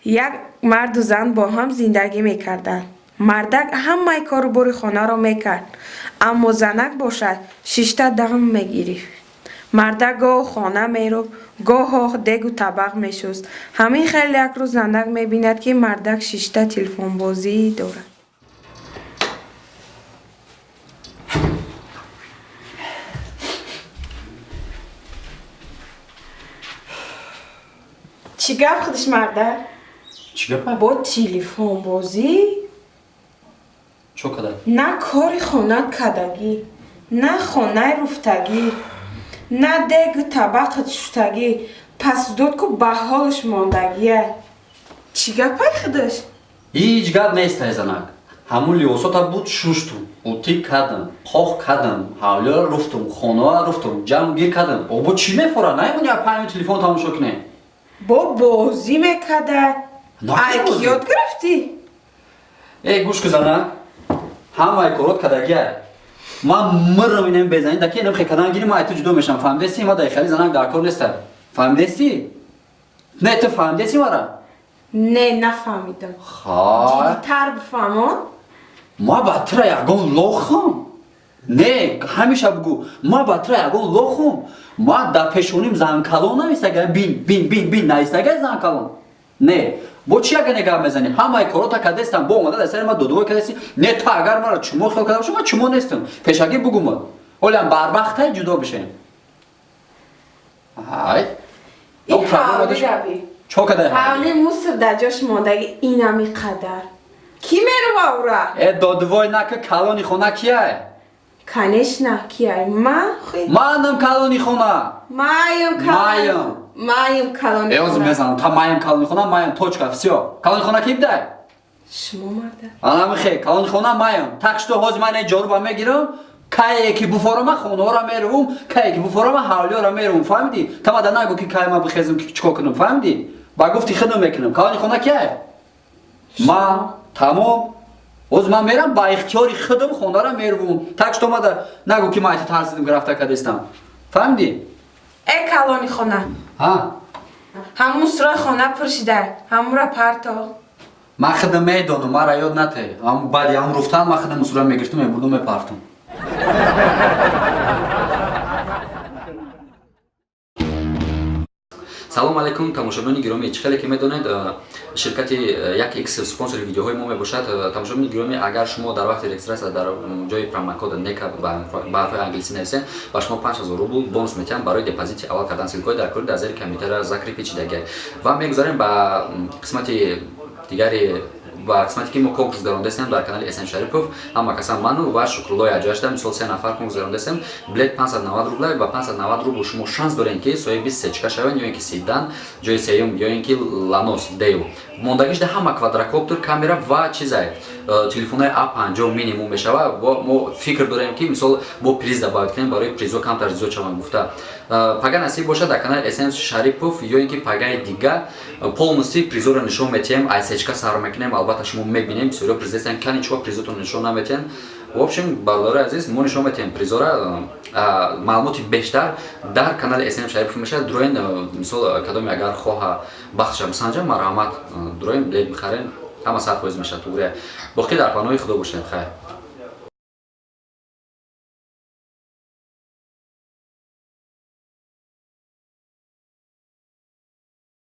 Як марду зан бо ҳам зиндагӣ мекарданд. Мардак ҳамаи кору бори хонаро мекард, аммо занак бошад, шишта дам мегирифт. Мардак гоҳ хона меруфт, гоҳо дегу табақ мешуст. Ҳамин хел як рӯз занак мебинад, ки мардак шишта телефонбозӣ дорад. Чӣ гап худаш, мардак? Чӣ гапа? Бо телефонбозӣ? Чо када? На кори хона кадагӣ, на хонаи руфтагӣ, на дегу табақат шуштагӣ. Пас дод ку ба ҳолаш мондагия. Чӣ гапай худаш? Ҳеҷ гап нестай, занак. Ҳамун либосота буд, шуштум, утӣ кардам, қоқ кардам, ҳавлиро руфтум, хонаро руфтум, ҷамъ гир кардам. Обо чӣ мефора? Наймони як паёми телефон тамошо кунем. Бо бозӣ мекарда. Ай ки ёд гирифтӣ? Э, гӯш ку, занак, ҳамаи корот кардагия. Ман мирам инем безанӣ даки инам хекадан гири, ман ай ту ҷудо мешам, фаҳмидести? Ма дар хали занак дар кор нестам, фаҳмидести? Не, ту фаҳмидести мара? Не, нафаҳмидам. Хай. Ҷиддитар бифаҳмон. Ма ба тура ягон лохам? Не, ҳамеша бугӯ, ма ба тура ягон лохум? Ма дар пешоним занкалон навистага? Бин, бин, бин, бин, навистага занкалон. Не, бо чӣ ягане гап мезанӣ? Ҳамаи корота кардестам, бо омада дар сари ма додувой кардести. Не, ту агар мара чумо хиёл карда бошӣ, ман чумо нестам, пешакӣ бугӯ. Ма ҳолиам барвақтай ҷудо бишем. Ай. Чо кадай? Ҳавли мусор дар ҷош мондагӣ, инами қадар. Кӣ мерува ура? Э, додувой нака, калони хона кияй? Конечно, кияй? Ман. Манам калони хона. Маям. Маям. Маям калони. Э, ҳозир мезанам. Та маям калони хона, маям, точка, всё. Калони хона ки бидай? Шумо, марда. Анамихе калони хона маям. Так что ҳозир ман ин ҷоруба мегирам, кае ки буфорама, хонаҳоро мерувум, кае ки буфорама, ҳавлиҳоро мерувум, фаҳмидӣ? Та мада нагӯ, ки кай ма бихезам, ки чикор кунам, фаҳмидӣ? Ба гуфти худам мекунам. Калони хона кияй? Ма, тамом. Ҳозир ман мерам, ба ихтиёри худам хонаро мерувум. Так что мада нагӯ, ки ман айта тарсидим, рафта кардестам, фаҳмидӣ? Э, калони хона. Ҳа. Ҳамун сурои хона пур шида, ҳамура парто. Ман худам медонам, мара ёд нате. Баъди ҳамун руфтан ман худам сура мегирифтум, мебурдум, мепартум. Салом алайкум, тамошобинони гиромӣ! Чӣ хеле ки медонед, ширкати як x спонсори видеоҳои мо мебошад. Тамошобинони гиромӣ, агар шумо дар вақти регистрация дар ҷои промокод нека ба ҳарфҳои англисӣ нависед, ба шумо 5000 рубл бонус метиҳанд барои депозити аввал кардан. Ссылка ҳои дар кори дар зери комментария закрепить шидагиа. Ва мегузарем ба қисмати дигари, ба қисмате ки мо конкурс гузарондастем дар канали СМ Шарипов. Ҳама касан ману ва Шукруллои аҷояшда, мисол, се нафар конкурс гузарондастем. Билет 590 рубла. Ба 590 рубл шумо шанс дорем, ки соҳиби сечка шавед, ё ин ки седан ҷои сеюм, ё ин ки Ланос Дею. Мондагишда ҳама квадрокоптер, камера ва чизае, телефонҳои А50 минимум мешава. Мо фикр дорем, ки мисол бо приз добавить кунем, барои призо камтар зиёд шаванд гуфта. Пага насиб бошад, дар канали СМ Шарипов ё ин ки пагаи дига полностью призоро нишон метиҳем. Айсечка сар мекунем, албатта шумо мебинем. Бисёриҳо приз дестан, кани чува призотон нишон наметиҳем. В общем, бародари азиз, мо нишон метиҳем призора. Маълумоти бештар дар канали СМ Шарипов мешавад. Дуроен, мисол, кадоме агар хоҳа бахтша бисанҷа, марҳамат, дуроен, билет бихарен, ҳама 100% мешавад тугрия. Боқӣ дар паноҳи Худо бошед, хайр.